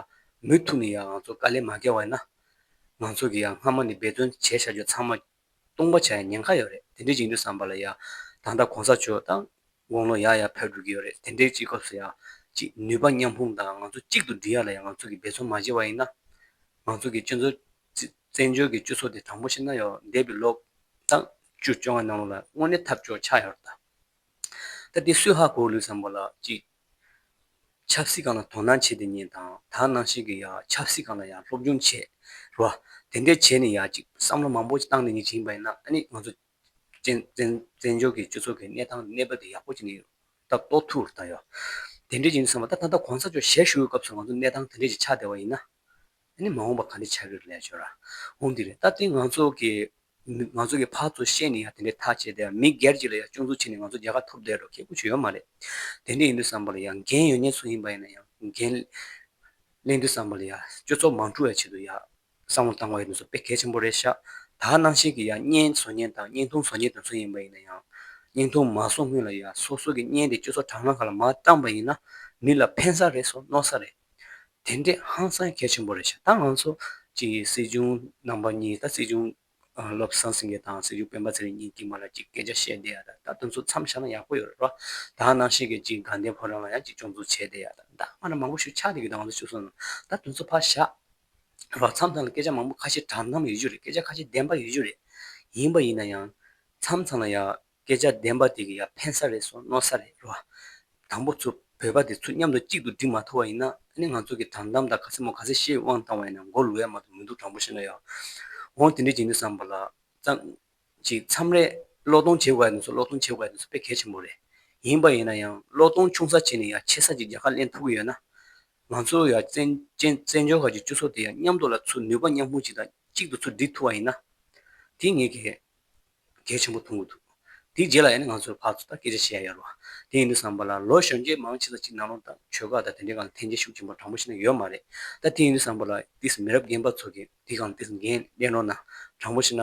མུ་མཐུད་ནས་ཡ་ང་ཚོ་དཀའ་ལས་མ་བརྒྱབ་པ་ཡིན་ན། ང་ཚོ་གི་ཡ་སྔ་མ་ནས་འབད་བརྩོན་བྱས་བཞག་རྒྱུ་ཚང་མ་སྟོང་པ་ཆགས་ཡ་ཉེན་ཁ་ཡོད་རེད། དེ་འདྲའི་ཅིག་ཡིན་དུས་ཙམ་པ་ལ་ཡ། ད་ལྟ་གོང་ས་མཆོག་དང་དགུང་ལོ་ཡར་ཡར་ཕེབས་འགྲོ་གི་ཡོད་རེད། དེ་འདྲའི་ཅིག་སྐབས་སུ་ཡ། ཅིག་ནུས་པ་མཉམ་སྤུངས་དང་ང་ཚོ་གཅིག་ཏུ་སྒྲིལ་ཡ་ལ་ཡ་ང་ཚོ་གི་འབད་བརྩོན་མ་བྱས་པ་ཡིན་ན། ང་ཚོ་གི་སྤྱི་ཚོགས། བཙན་བྱོལ་གྱི་སྤྱི་ཚོགས་དེ་དྲང་པོ་བཤད་ན་ཡ་འདས་པའི་ལོ་དང་བཅུ་བཅོ་ལྔ་ནང་ལོགས་ལ་དངོས་གནས་ཐབས་སྐྱོ་ཆགས་ཡོད་རེད་ད། ད་དེ་སུས་ཧ་གོ་ལོས་བསམ་པ་ལ་ཅིག་ཆབ་སྲིད་སྒང་ལ་དོ་སྣང་བྱེད་དེ་ཉིད་དང་ད་ནང་བཞིན་གྱི་ཡ་ཆབ་སྲིད་སྒང་ལ་ཡ་སློབ་སྦྱོང་བྱེད་རོ། དེ་འདྲས་བྱས་ནས་ཡ་ཅིག་བསམ་བློ་མང་པོ་ཅིག་བཏང་ནས་ཉིད་ཅིག་ཡིན་པ་ཡིན་ན་ཨ་ནི་ང་ཚོ་བཙན་བཙན་བཙན་བྱོལ་གྱི་སྤྱི་ཚོགས་ཀྱི་གནས་སྟངས་གནས་བབ་དེ་ཡག་པོ་བྱས་ནས་ད་རྟོགས་ཐུབ་རེད་ད་ཡ། དེ་འདྲས་ཅིག་ཡིན་བསམ་པ་ད་ད་ལྟ་གོང་ས་མཆོག་ཞལ་བཞུགས་སྐབས་སུ་ང་ཚོ་གནས་སྟངས་དེ་འདྲས་ཅིག་ཆགས་བསྡད་པ་ཡིན་ན། ཨ་ནི་མ་འོངས་པ་ག་འདྲ་ཆགས་ཀྱི་རེད་ལབ་ཡ་ཅིག་ཡོད་ར། འོང་དེ་རེད། ད་དེ་ང་ཚོ་གི་ང་ཚོ་གི་ཕར་ཚུར་བཤད་ནས་ཡ་དེ་འདྲའི་ཐག་བཅད་དེ་མི་སྒེར་གཅིག་ལ་ཡ་སྐྱོན་འཛུགས་བྱས་ནས་ང་ཚོ་རྒྱལ་ཁ་ཐོབ་བསྡད་འགྲོ་ཁེ་ཁུ་ཆུ་ཡོད་མ་རེད། དེ་འདྲ་ཡིན་དུས་ཙམ་པ་ལ་ཡ་འགན་ཡོད་མཁན་ཚོ་ཡིན་པ་ཡིན་ན་ཡང་འགན་ལེན་དུས་ཙམ་པ་ལ་ཡ་སྤྱི་ཚོགས་མ་འཁྲུག་ཡ་ཆེད་དུ་ཡ་བསམ་བློ་བཏང་བ་ཡིན་དུས་ཚོ་དཔེ་གལ་ཆེན་པོ་རེད་ཤག་ད་ནང་བཞིན་གྱི་ཡ་བརྙན་བཟོ་མཁན་དང་བརྙན་ཐུང་བཟོ་མཁན་དེ་ཚོ་ཡིན་པ་ཡིན་ན་ཡང་། བརྙན་ཐུང་མ་བཟོ་སྔོན་ལ་ཡ་སོ་སོ་གི་བརྙན་དེ་སྤྱི་ཚོགས་དྲ་ལམ་ཁག་ལ་མར་བཏང་པ་ཡིན་ན། མི་ལ་ཕན་ས་རེད་སོ་གནོད་ས་རེད། དེ་འདྲས་ཧང་སང་གལ་ཆེན་པོ་རེད་ཤག་ད་ང་ཚོ་ཅིག་སྲིད་སྐྱོང་རྣམ་པ་གཉིས་ད་སྲིད་སྐྱོང་ཨ་བློ་བཟང་སེང་གེ་དང་སྲིད་སྐྱོང་སྤེན་པ་ཚེ་རིང་གཉིས་ཀྱི་མ་ལ་ཅིག་སྐད་ཆ་བཤད་བསྡད་ཡ་ད་ད་དེ་ཚོ་མཚམས་བཞག་ན་ཡག་པོ་ཡོད་རེད་རོ། ད་ནང་བཞིན་གྱི་ཅིག་དགའ་ལྡན་ཕོ་བྲང་ལ་ཡང་ཅིག་སྐྱོན་འཛུགས་བྱས་བསྡད་ཡ་ད་ད་ང་ལ་མང་པོ་ཞིག་ཆགས་བསྡད་ཀྱི་ད་ང་ཚོ་ཞུ་སོང་ན་ད་དེ་ཚོ་ཕར་བཞག་རོ། མཚམས་མཚམས་ལ་སྐད་ཆ་མང་པོ་ཁ་ཤས་དྲང་གནས་ཡོད་རྒྱུ་རེད། སྐད་ཆ་ཁ་ཤས་བདེན་པ་ཡོད་རྒྱུ་རེད། ཡིན་པ་ཡིན་ན་ཡང་མཚམས་མཚམས་ལ་ཡ། སྐད་ཆ་བདེན་པ་དེ་གི་ཡ་ཕན་ས་རེད་སོ་གནོད་ས་རེད་རོ། དང་པོ་ཚུར་བོད་པ་དེ་ཚུར་མཉམ་དུ་གཅིག་ཏུ་སྒྲིལ་མ་ཐུབ་པ་ཡིན་ན་ཨ་ནི་ང་ཚོ་གི་དྲང་གཏམ་དང་ག་ཚད་མོ་ག་ཚད་བཤད་དབང་བཏང་བ་ཡིན་ན་མགོ་ལུས་ཡ་མ་གཏོགས་མི་འདུག་དྲང་པོ་བཤད་ན་ཡ། འོང་དེ་འདྲ་བྱེད་དུས་བསམ་པ་ལ་ཙང་ཅིག་མཚམས་རེ་བློས་གཏོང་བྱེད་དགོས་ཡ་དེ་ཚོ་བློས་གཏོང་བྱེད་དགོས་ཡ་དེ་ཚོ་དཔེ་གལ་ཆེན་པོ་རེད། ཡིན་པ་ཡིན་ན་ཡང་བློས་གཏོང་ཆུང་ས་བྱས་ནས་ཡ་ཆེ་ས་ཅིག་རྒྱལ་ཁ་ལེན་ཐུབ་ཀྱི་ཡོད་ན། ང་ཚོ་ཡ་བཙན་བཙན་བཙན་བྱོལ་ཁ་ཅིག་སྤྱི་ཚོགས་དེ་ཡ་མཉམ་དུ་ལ་ཚུར་ནུས་པ་མཉམ་སྤུངས་ཅིག་དང་གཅིག་ཏུ་ཚུར་སྒྲིལ་ཐུབ་པ་ཡིན་ན། དེ་ངེད་ཀྱི། གལ་ཆེན་པོ་མཐོང་གི་འདུག་དེའི་རྗེས་ལ་ཡང་ནི་ང་ཚོས་ཕར་ཚུར་ད་སྐད་ཆ་བཤད་ཡ་ཡོད་རེད་བ། དེ་ཡིན་དུས་ཙམ་པ་ལ་ལོ་གཞོན་སྐྱེས་མང་ཆེ་ས་ཅིག་ནང་ལོགས་ད་ཆོལ་ཁ་དང་དེ་འདྲའི་སྒང་ལ་འཐེན་འཁྱེར་ཤུགས་ཆེན་པོ་དྲང་པོ་བཤད་ན་ཡོད་མ་རེད། ད་དེ་ཡིན་དུས་ཙམ་པ་ལ་ཏིས་མི་རབས་རྒན་པ་ཚོ་གིས་དེ་སྒང་ཏིས་འགན་ལེན་རོགས་གནང་། དྲང་པོ་བཤད་ན་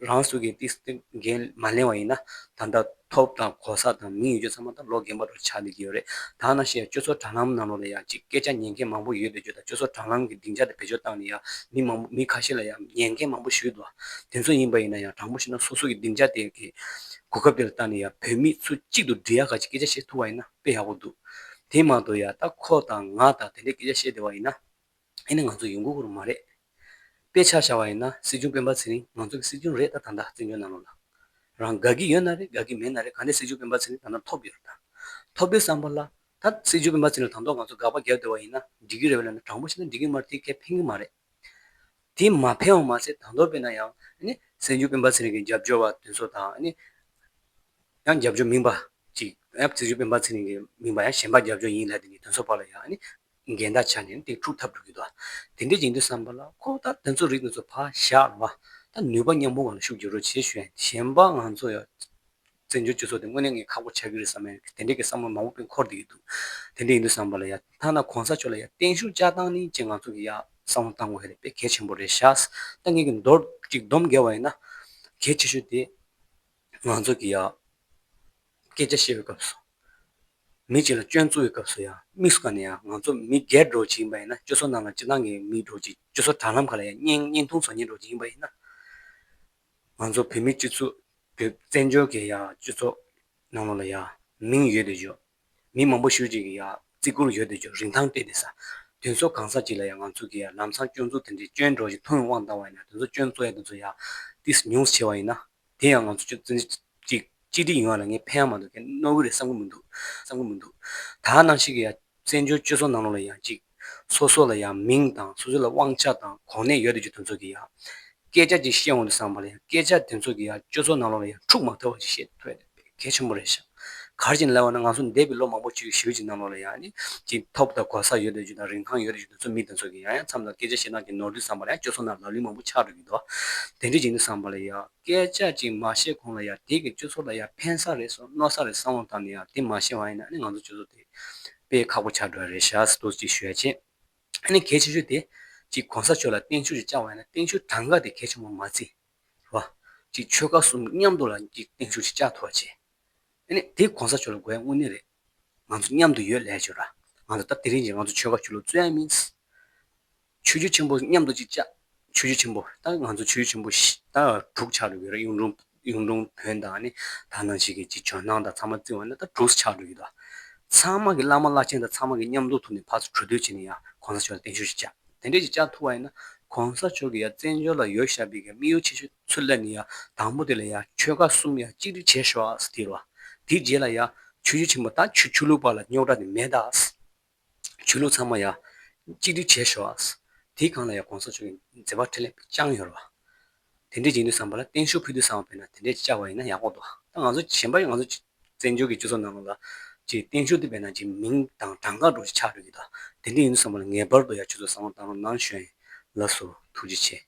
རང་ཚོ་གིས་ཏིས་ཏིས་འགན་མ་ལེན་པ་ཡིན་ན་ད་ལྟ་ཐོབ་དང་གོ་ས་དང་མིང་ཡོད་རྒྱུ་ཚང་མ་ད་ལོ་རྒན་པ་འདྲ་ཆགས་བསྡད་ཀྱི་ཡོད་རེད། ད་ནང་བཞིན་ཡང་སྤྱི་ཚོགས་དྲ་ལམ་ནང་ལོགས་ལ་ཡང་ཅིག་སྐད་ཆ་ཉན་མཁན་མང་པོ་ཡོད་བསྡད་རྒྱུ་དང་སྤྱི་ཚོགས་དྲ་ལམ་གྱི་སྡིངས་ཆ་དེ་བེད་སྤྱོད་བཏང་ནས་ཡང་མི་མང་པོ་མི་ཁ་ཤས་ལ་ཡང་ཉན་མཁན་མང་པོ་ཞིག་འདུག་དེ་ཚོ་ཡིན་པ་ཡིན་ན་ཡང་དྲང་པོ་བཤད་ན་སོ་སོ་གི་སྡིངས་ཆ་དེ་གི་གོ་སྐབས་དེ་ལ་བལྟས་ནས་ཡང་བོད་མི་ཚོ་གཅིག་ཏུ་སྒྲིལ་ཡག་ག་ཅིག་སྐད་ཆ་བཤད་ཐུབ་པ་ཡིན་ན་དཔེ་ཡག་པོ་འདུག་དེ་མ་གཏོགས་ཡང་ད་ཁོ་དང་ང་དང་དེ་འདྲའི་སྐད་ཆ་བཤད་བསྡད་པ་ཡིན་ན་ཨེ་ནི་ང་ཚོ་ཡོང་གི་ཡོད་མ་རེད། དཔེ་ཆ་བཞག་པ་ཡིན་ན་སྲིད་སྐྱོང་སྤེན་པ་ཚེ་རིང་ང་ཚོ་གི་སྲིད་སྐྱོང་རེད་ད་ད་ལྟ་བཙན་བྱོལ་ནང་ལོགས་ལ། རང་དགའ་གི་ཡོད་ན་རེད་དགའ་གི་མེད་ན་རེད་ག་འདྲའི་སྲིད་སྐྱོང་སྤེན་པ་ཚེ་རིང་ད་ལྟ་ཐོབ་ཡོད་རེད་ད། ཐོབ་དུས་ཙམ་པ་ལ་ད་སྲིད་སྐྱོང་སྤེན་པ་ཚེ་རིང་དང་ཐོག་ང་ཚོ་དགག་པ་བརྒྱབ་བསྡད་པ་ཡིན་ན་འགྲིག་གི་རེད་བས་ལབ་ན་དྲང་པོ་བཤད་ན་འགྲིག་གི་མ་རེད་དེ་གས་ཕན་གི་མ་རེད། དེ་མ་ཕན་བ་མ་ཚད་ད་མདོར་དཔེར་ན་ཡང་ཨ་ནི་སྲིད་སྐྱོང་སྤེན་པ་ཚེ་རིང་གི་རྒྱབ་སྐྱོར་བ་དེ་ཚོ་དང་ཨ་ནི་ཡང་རྒྱབ་སྐྱོར་མིན་པ་ཅིག་ཡང་སྲིད་སྐྱོང་སྤེན་པ་ཚེ་རིང་གི་མིན་པ་ཡང་གཞན་པ་རྒྱབ་སྐྱོར་ཡིན་ལབ་དེ་ནི་དེ་ཚོ་བར་ལ་ཡང་ཨ་ནི་འགལ་ཟླ་ཆགས་ནས་དེ་འཁྲུག་ཐབས་འགྲོ་གི་འདུག་དེ་འདྲས་ཡིན་དུས་ཙམ་པ་ལ་ཁོ་ད་དེ་ཚོ་རིགས་དེ་ཚོ་ཕར་བཞག་ར་ད་ནུས་པ་མཉམ་སྤུངས་སྒང་ལ་ཤུགས་རྒྱག་རོགས་བྱེད་ཞུ་ཡ་གཞན་པ་ང་ཚོ་ཡང་བཙན་བྱོལ་སྤྱི་ཚོགས་དེ་དངོས་གནས་ངས་ཁག་པོ་ཆགས་ཀྱི་རེད་བསམ་ཡ་དེ་འདྲས་ཀྱི་བསམ་བློ་མང་པོ་དཔེ་འཁོར་བསྡད་ཀྱི་འདུག་དེ་འདྲས་ཡིན་དུས་ཙམ་པ་ལ་ཡ་ཐ་ན་གོང་ས་མཆོག་ལ་ཡ་བརྟན་བཞུགས་བཅར་སྟངས་ནི་ཅིག་ང་ཚོ་གི་ཡ་བསམ་བློ་བཏང་དགོས་ཡ་རེད་དཔེ་གལ་ཆེན་པོ་རེད་ཤག་ད་ངས་ཀྱི་མདོར་ཅིག་སྡོམ་རྒྱག་པ་ཡིན་ན་གལ་ཆེ་ཤོས་དེ་ང་ཚོ་གི་ཡ་སྐད་ཆ་བཤད་པའི་སྐབས་སུ། མི་གཅིག་ལ་སྐྱོན་བཙུགས་པའི་སྐབས་སུ་ཡང་དམིགས་སུ་བཀར་ནས་ཡང་ང་ཚོ་མི་སྒེར་འདྲ་ཅིག་ཡིན་པ་ཡིན་ན་སྤྱི་ཚོགས་ནང་ལ་སྤྱི་བཏང་གི་མི་འདྲ་ཅིག་སྤྱི་ཚོགས་དྲ་ལམ་ཁག་ལ་ཡང་བརྙན་བརྙན་ཐུང་བཟོ་མཁན་འདྲ་ཅིག་ཡིན་པ་ཡིན་ན། ང་ཚོ་བོད་མི་སྤྱི་ཚོགས་བོད་བཙན་བྱོལ་གྱི་ཡང་སྤྱི་ཚོགས་ནང་ལོགས་ལ་ཡང་མིང་ཡོད་དེ་ཆོག་མི་མང་པོ་ཞེ་ཅིག་གི་ཡང་བརྩི་བཀུར་ཡོད་དེ་ཆོག་རིན་ཐང་སྤྲད་དེ་ས། དེ་ཚོ་གང་ཟག་ཅིག་ལ་ཡང་ང་ཚོ་གི་ཡང་ལམ་སང་སྐྱོན་འཛུགས་དེ་འདྲའི་སྐྱོན་འདྲ་ཅིག་མཐོང་ཡོང་དབང་བཏང་བ་ཡིན་ན་དེ་ཚོ་སྐྱོན་བཙུགས་ཡ་དེ་ཚོ་ཡང་ཏིས་ཉུང་ཆེ་བ་ཡིན་ན། དེ་ཡང་ང་ཚོ་ཅིག་ཅིག་གཅིག་སྒྲིལ་ཡོང་བ་ལ་ངས་ཕན་ཡ་མ་གཏོགས་ཁྱེད་གནོད་གི་རེད་བསམ་གི་མི་འདུག་བསམ་གི་མི་འདུག་ད་ནང་བཞིན་གྱི་ཡ་བཙན་བྱོལ་སྤྱི་ཚོགས་ནང་ལོགས་ལ་ཡང་ཅིག་སོ་སོ་ལ་ཡང་མིང་དང་སོ་སོ་ལ་དབང་ཆ་དང་གོ་གནས་ཡོད་དེ་ཅིག་དེ་ཚོ་གི་ཡ་སྐད་ཆ་ཅིག་བཤད་འོང་དུས་ཙམ་པ་ལ་ཡང་སྐད་ཆ་དེ་ཚོ་གི་ཡ་སྤྱི་ཚོགས་ནང་ལོགས་ལ་ཡང་འཁྲུག་མ་ཐུབ་པ་ཅིག་བཤད་ཐུབ་ཡ་དེ་གལ་ཆེན་པོ་རེད་ཤག་ག་རེ་བྱས་ནས་ལབ་པ་ན་ང་ཚོ་འདས་པའི་ལོ་མང་པོ་ཅིག་ཞིག་ཅིག་ནང་ལོགས་ལ་ཡང་ནི་ཅིག་ཐོབ་དང་གོ་ས་ཡོད་དེ་ཅིག་དང་རིན་ཐང་ཡོད་དེ་ཅིག་དེ་ཚོ་མི་དེ་ཚོ་གི་ཡང་ཡང་མཚམས་ལ་སྐད་ཆ་བཤད་སྟངས་ཀྱི་ནོར་དུས་ཙམ་པ་ལ་ཡང་སྤྱི་ཚོགས་ནང་ལབ་གླེང་མང་པོ་ཆགས་འགྲོ་གི་འདུག་དེ་འདྲ་ཡིན་དུས་ཙམ་པ་ལ་ཡང་སྐད་ཆ་ཅིག་མ་བཤད་གོང་ལ་ཡང་དེ་གི་སྤྱི་ཚོགས་ལ་ཡང་ཕན་ས་རེད་སོ་གནོད་ས་རེད་བསམ་བློ་བཏང་ནས་ཡང་དེ་མ་བཤད་པ་ཡིན་ན་ནི་ང་ཚོ་སྤྱི་ཚོགས་དེ་དཔེ་ཁག་པོ་ཆགས་འགྲོ་ཡ་རེད་ཤག་ཟེར་ཏོག་ཅིག་ཞུ་ཡ་བྱས། ཨ་ནི་གལ་ཆེ་ཤོས་དེ་ཅིག་གོང་ས་མཆོག་ལ་བརྟན་བཞུགས་ཅིག་བཅར་བ་ཡིན་ན་བརྟན་བཞུགས་གྲངས་ཀ་དེ་གལ་ཆེན་པོ་མ་བརྩི། རེད་བ། ཅིག་ཆོལ་ཁ་གསུམ་མཉམ་དུ་ལ་ཅིག་བརྟན་བཞུགས་ཅིག་བཅར་ཐུབ་པ་བྱས། ཨ་ནི་དེ་གོང་ས་མཆོག་ལ་དགོས་ཡ་དངོས་གནས་རེད། ང་ཚོ་མཉམ་དུ་ཡོད་ལས་བྱོས་ར། ང་ཚོ་ད་དེ་རིང་ཅིག་ང་ཚོ་ཆོལ་ཁ་ཆོས་ལུགས་རྩོད་ཡ་མིན། ཆོས་བརྒྱུད་ཆེན་པོ་མཉམ་དུ་ཅིག་བཅར། ཆོས་བརྒྱུད་ཆེན་པོ་ད་ང་ཚོ་ཆོས་བརྒྱུད་ཆེན་པོ་ཞི་ད་དྲུག་ཆགས་འགྲོ་གི་རེད་གཡུང་དྲུང་། གཡུང་དྲུང་བོན་དང་ནི་ད་ནང་བཞིན་གྱི་ཅིག་ཇོ་ནང་དང་ཚང་མ་བརྩི་བ་ན་ད་གྲོས་ཆགས་འགྲོ་གི་འདུག་ཚང་མ་གི་བླ་མ་བླ་ཆེན་དང་ཚང་མ་གི་མཉམ་དུ་ཐུག་ནས་ཕར་ཚུར་གྲོས་བསྡུར་བྱས་ནས་ཡང་གོང་ས་མཆོག་ལ་བརྟན་བཞུགས་ཤིག་བཅར། དེ་འདྲས་ཅིག་བཅར་ཐུབ་པ་ཡིན་ན་གོང་ས་མཆོག་གི་ཡང་བཙན་བྱོལ་ལ་ཡོད་བཞག་པའི་གི་དམིགས་ཡུལ་ཆེ་ཤོས་ཚུར་སླེབས་ནས་ཡང་དང་པོ་དེ་ལ་ཡང་ཆོལ་ཁ་གསུམ་ཡང་གཅིག་སྒྲིལ་བྱས་ཤོག་ཨ་ཟེར་དེ་རེད་བ། དེའི་རྗེས་ལ་ཡང་ཆོས་བརྒྱུད་ཆེན་པོ་ད་ཆོས་ཆོས་ལུགས་བར་ལ་རྙོག་དྲ་དེ་མེད་ད་ཨ། ཆོས་ལུགས་ཚང་མ་ཡ་གཅིག་སྒྲིལ་བྱས་ཤོག་ཨ། དེའི་སྒང་ལ་ཡ་གོང་ས་མཆོག་གི་མཛད་པ་འཕྲིན་ལས་དཔེ་ཅང་ཡོད་རེད་བ། དེ་འདྲས་ཡིན་དུས་ཙམ་པ་ལ་བརྟན་བཞུགས་ཕུལ་དུས་ཙམ་པ་དཔེར་ན་དེ་འདྲས་བཅར་བ་ཡིན་ན་ཡག་པོ་འདུག་ད་ང་ཚོ་གཞན་པ་ཡང་ང་ཚོ་བཙན་བྱོལ་གྱི་སྤྱི་ཚོགས་ནང་ལ་ཅིག་བརྟན་བཞུགས་དེ་དཔེར་ན་ཅིག་མིང་དང་གྲངས་ཀ་འདྲ་ཅིག་ཆགས་འགྲོ་གི་འདུག་དེ་འདྲས་ཡིན་དུས་ཙམ་པ་ལ་ངེས་པར་དུ་ཡ་ཁྱོད་ཚོ་བསམ་བློ་བཏང་རོགས་གནང་ཞུ་ཡིན། ལགས་སོ་ཐུགས་རྗེ་ཆེ།